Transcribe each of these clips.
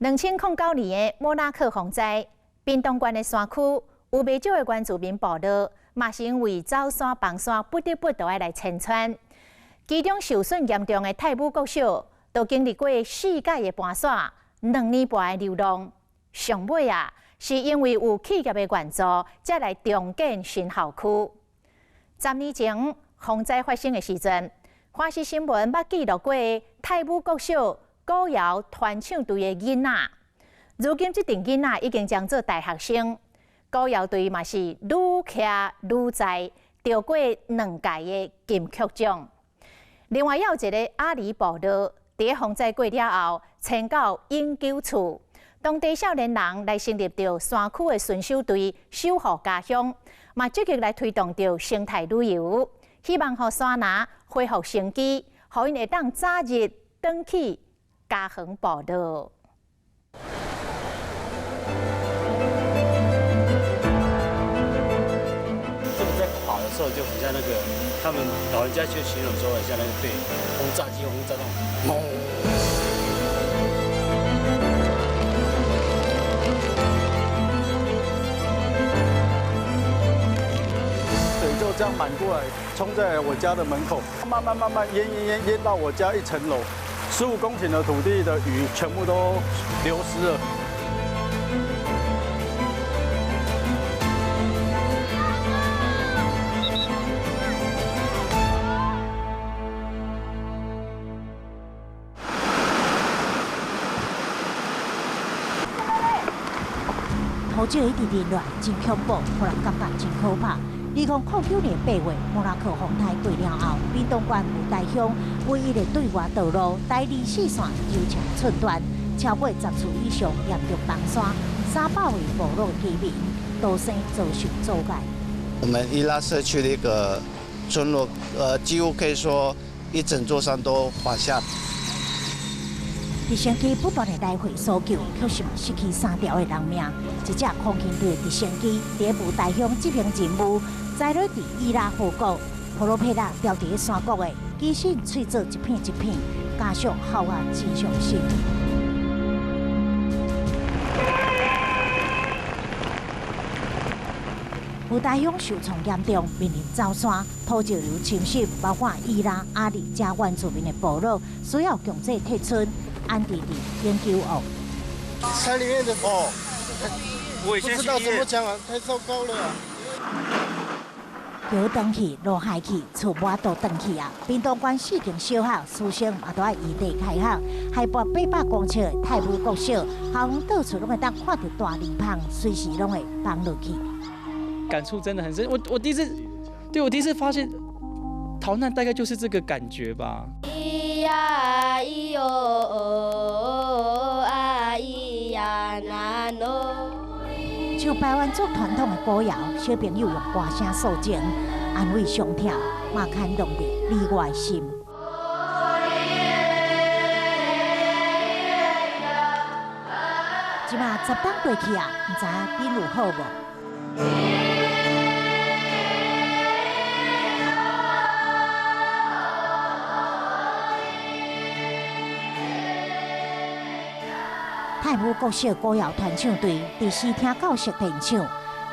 2009年的莫拉克洪災，屏東縣的山區有袂少的原住民部落，嘛是因為走山崩山，不得不都愛來遷徙。其中受損嚴重的泰武國小，都經歷過四屆的搬徙，2年半的流浪。上尾啊，是因為有企業的援助，才來重建新校區。10年前洪災發生的時陣，華視新聞捌記錄過泰武國小歌謠傳唱隊的囡仔，如今這陣囡仔已經將做大學生，歌謠隊嘛是愈徛愈在，得過兩屆的金曲獎。另外，還有一个阿里部落，佇洪災過了後，遷到永久厝，當地少年人來成立著山區的巡守隊，守護家鄉，嘛積極來推動著生態旅遊，希望予山林恢復生機，予𪜶會當早日轉去家園部落。這個在垮的時候，就很像那個，他們老人家就形容說，很像那個被轟炸機轟炸那種，水就這樣滿過來，衝在我家的門口，慢慢慢慢淹淹淹淹到我家一層樓。15公頃的土地的魚全部都流失了。土石一直直落，真恐怖，予人感覺真可怕。2009年8月，莫拉克風台過了後，屏東縣霧台鄉唯一的對外道路台二四線油牆寸斷，超過10處以上嚴重崩山，300位部落居民多生遭受阻礙。我們伊拉社區的一個村落，幾乎可以說一整座山都滑下。直升機不斷的來回搜救，卻是失去三條的人命。一隻空勤隊的直升機佇霧台鄉執行任務，栽落佇伊拉河谷，普羅佩拉掉佇山谷的，機身碎做一片一片，家屬哭啊真傷心。霧台鄉受創嚴重，面臨走山、土石流侵襲，包括伊拉、阿里遮原住民的部落，需要強制撤村。安置佇永久屋。山裡面的哦，不知道怎麼講啊，太糟糕了。橋斷去，路害去，厝無法度轉去啊！屏東縣四間小學師生嘛都愛異地開學，海拔800公尺的泰武國小，校園到處攏會當看著大籬棚，隨時攏會崩落去。感觸真的很深，我第一次，對我第一次發現逃難大概就是這個感覺吧。咿呀咿喲啊咿呀那喏。像排灣族傳統的歌謠，小朋友用歌聲訴情，安慰傷痛，嘛牽動著你我的心。這馬10冬過去啊，毋知影恁有好無？泰武國小歌謠傳唱隊佇視聽教室現場，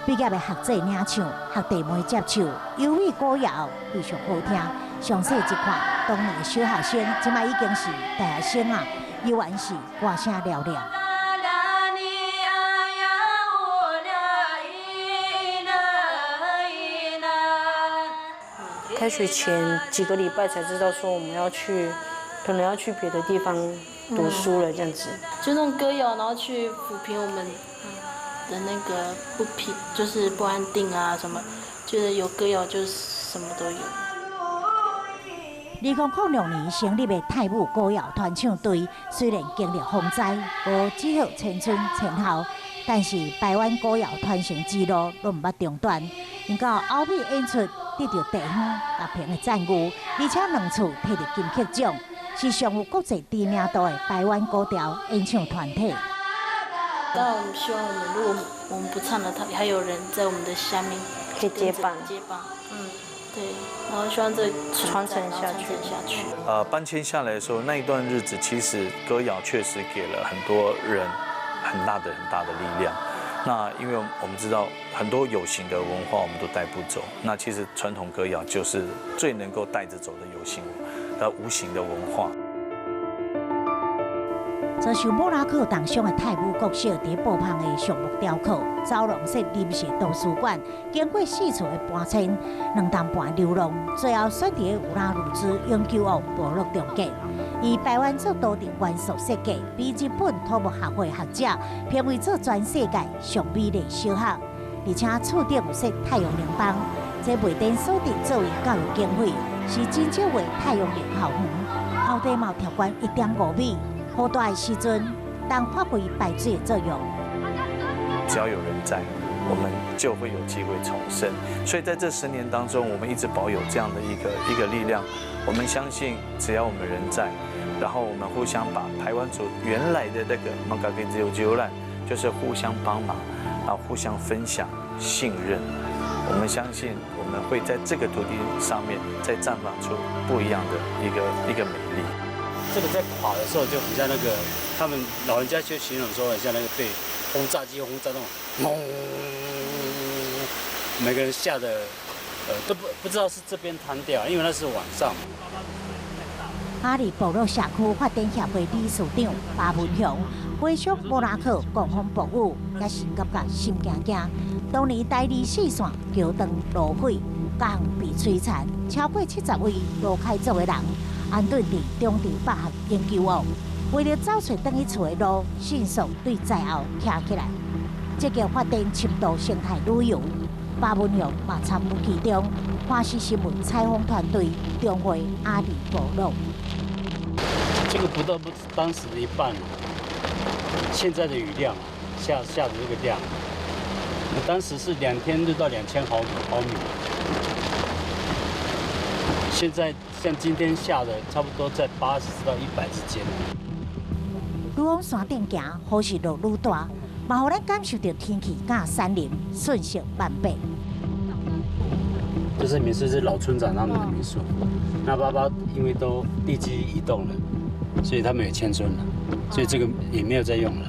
畢業的學姐領唱，學弟妹接手，優美歌謠非常好聽。詳細一看，當年的小學生，這馬已經是大學生啊，猶原是歌聲嘹亮。開學前幾個禮拜才知道說我們要去，可能要去別的地方讀書了，這樣子。就那種歌謠，然後去撫平我們的那個不平，就是不安定啊什麼，就是有歌謠就什麼都有。2006年成立的泰武歌謠傳唱隊，雖然經歷風災，無只好遷村遷校，但是排灣歌謠傳承之路攏毋捌中斷。𪜶到歐美演出得著地方樂評的讚譽，而且兩次提著金曲獎，是上有國際知名度的排灣古調演唱團體。當然，我們希望我們如果我們不唱了，他還有人在我們的下面可以接棒。接棒，嗯，對。对，然后希望这传承下去。搬迁下来的时候，那一段日子，其实歌谣确实给了很多人很大的很大的力量。那因为我们知道很多有形的文化我们都带不走，那其实传统歌谣就是最能够带着走的有形、无形的文化。遭受莫拉克重伤的泰武国小，伫布棚的橡木雕刻，走廊设临时图书馆，经过四处的搬迁，两冬半流浪，最后选伫乌拉鲁兹永久屋部落重建。以排湾族独特元素设计，被日本土木学会学者评为做全世界上美丽小学，而且厝顶有设太阳能板，这卖电所得作为教育经费，是真少的太阳能校园。后底嘛跳悬1.5米。雨大的时阵，当发挥排水的作用。只要有人在，我们就会有机会重生。所以在这10年当中，我们一直保有这样的一个力量。我们相信，只要我们人在，然后我们互相把排湾族原来的那个马嘎给自由自由烂，就是互相帮忙，然后互相分享、信任。我们相信，我们会在这个土地上面再绽放出不一样的一个美丽。这个在垮的时候就很像那个，他们老人家就形容说很像那个被轰炸机轰炸那种，轰，每个人吓得，都不知道是这边瘫掉，因为那是晚上。阿里部落社区发展协会理事长巴文雄回想莫拉克狂风暴雨，也是感觉心惊惊。当年台二四线桥断落毁，家园被摧残，超过70位鲁凯族的人安顿伫中正百合研究屋，为了找揣转去厝的路，迅速对灾后徛起来，积极发展深度生态旅游。巴文雄嘛参与其中。华视新闻采访团队中会阿里部落。这个不到不当时的一半，现在的雨量下下的这个量，当时是2天就到2000毫米。现在像今天下的，差不多在80到100之间。愈往山顶行，雨是落愈大，嘛予咱感受到天气佮山林瞬息万变。这是民宿，是老村长他们的民宿。那爸爸因为都地基移动了，所以他们也迁村了，所以这个也没有再用了。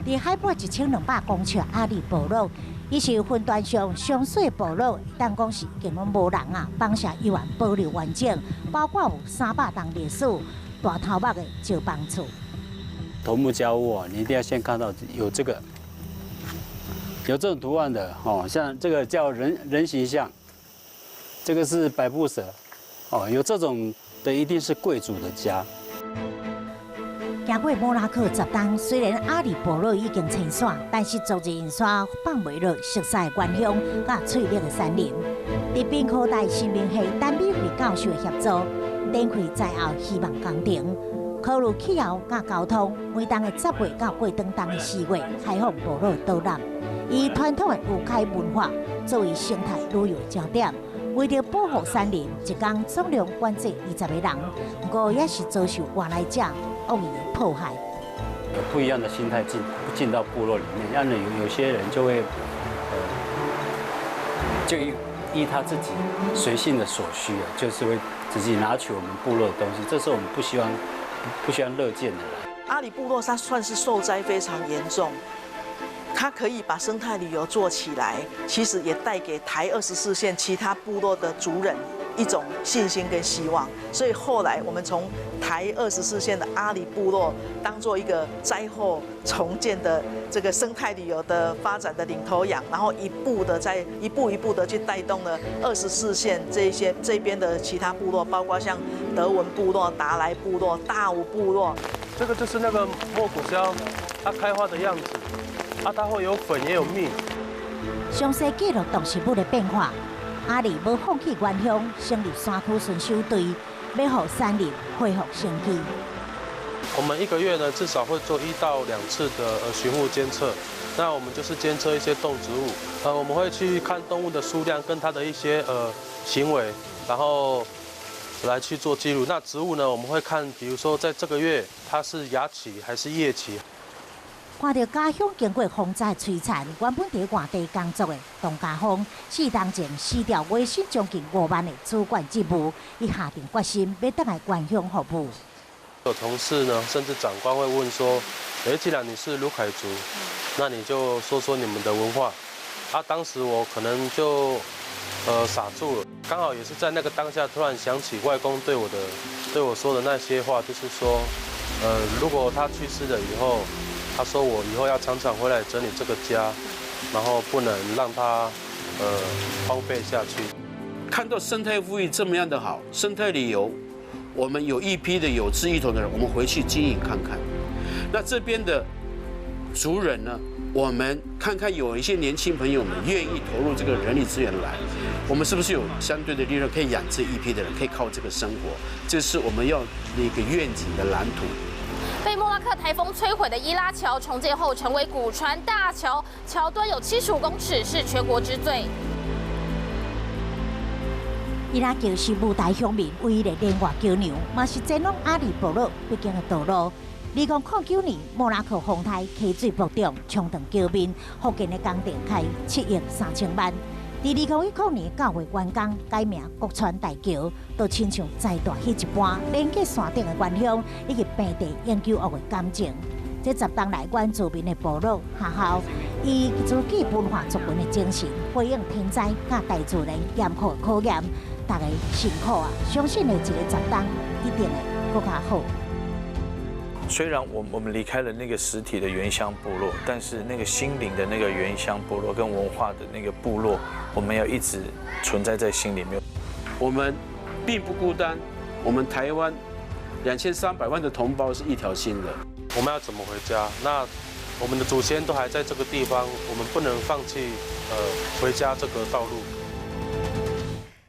伫海拔1200公尺阿里部落，伊是云端上上细部落，当讲是已经拢无人啊，房舍依然保留完整，包括有300栋历史大头目的石房厝。头目家屋啊，你一定要先看到有这个，有这种图案的哦，像这个叫人形象，这个是百步蛇，哦，有这种的一定是贵族的家。行过莫拉克10冬，虽然阿里部落已经迁徙，但是昨日煞放袂落熟悉的原乡佮翠绿的山林。伫屏科大新闻系陈美惠教授的协助，展开灾后希望工程，考虑气候佮交通，每冬的10月到过长冬的4月开放部落导览，以传统的乌凯文化作为生态旅游焦点。为了保护山林，一工总量管制20个人，不过也是遭受外来者恶意的破坏。有不一样的心态进到部落里面，让有些人就会，就依他自己随性的所需啊，就是会自己拿取我们部落的东西，这是我们不希望乐见的。阿里部落它算是受灾非常严重。它可以把生态旅游做起来，其实也带给台24县其他部落的族人一种信心跟希望。所以后来我们从台24县的阿里部落当做一个灾后重建的这个生态旅游的发展的领头羊，然后一步一步的去带动了24县这些这边的其他部落，包括像德文部落、达来部落、大武部落。这个就是那个莫古蕉，它开花的样子。啊，它会有粉也有蜜。详细记录动植物的变化。阿里无放弃原乡，成立山区巡守队，欲予山林恢复生机。我们一个月呢，至少会做1到2次的巡护监测。那我们就是监测一些动植物，我们会去看动物的数量跟它的一些行为，然后来去做记录。那植物呢，我们会看，比如说在这个月它是芽期还是叶期。看著家鄉經過風災摧殘，原本佇外地工作的董家峰，4冬前辭掉月薪將近5萬的主管職務，伊下定決心欲轉來原鄉服務。有同事呢，甚至長官會問說：哎，既然你是魯凱族，那你就說說你們的文化。啊，當時我可能就傻住了，剛好也是在那個當下，突然想起外公對我說的那些話，就是說，如果他去世了以後，他說我以後要常常回來整理這個家，然後不能讓他荒廢下去。看到生態復育這麼樣的好，生態旅遊，我們有一批的有志一同的人，我們回去經營看看。那這邊的族人呢，我們看看有一些年輕朋友們願意投入這個人力資源來，我們是不是有相對的利潤可以養這一批的人，可以靠這個生活？這是我們要的一個願景的藍圖。被莫拉克颱風摧毀的伊拉橋重建後成為古船大橋，橋墩有75公尺，是全國之最。伊拉橋是霧台鄉民唯一的連外橋梁，嘛是前往阿里部落必經的道路。2009年，莫拉克風颱溪水暴漲，沖斷橋面，復建的工程開7億3千萬。佇2010年9月完工，改名國川大橋，就親像災大彼一般，連結山頂的原鄉以及平地永久屋的感情。這10冬來，原住民的部落學校，以自己文化族群的精神，回應天災佮大自然嚴酷的考驗，大家辛苦啊！相信的一個10冬一定會閣較好。雖然我們離開了那個實體的原鄉部落，但是那個心靈的那個原鄉部落跟文化的那個部落，我們要一直存在在心裡面。我們並不孤單，我們台灣2300萬的同胞是一條心的。我們要怎麼回家？那我們的祖先都還在這個地方，我們不能放棄回家這個道路。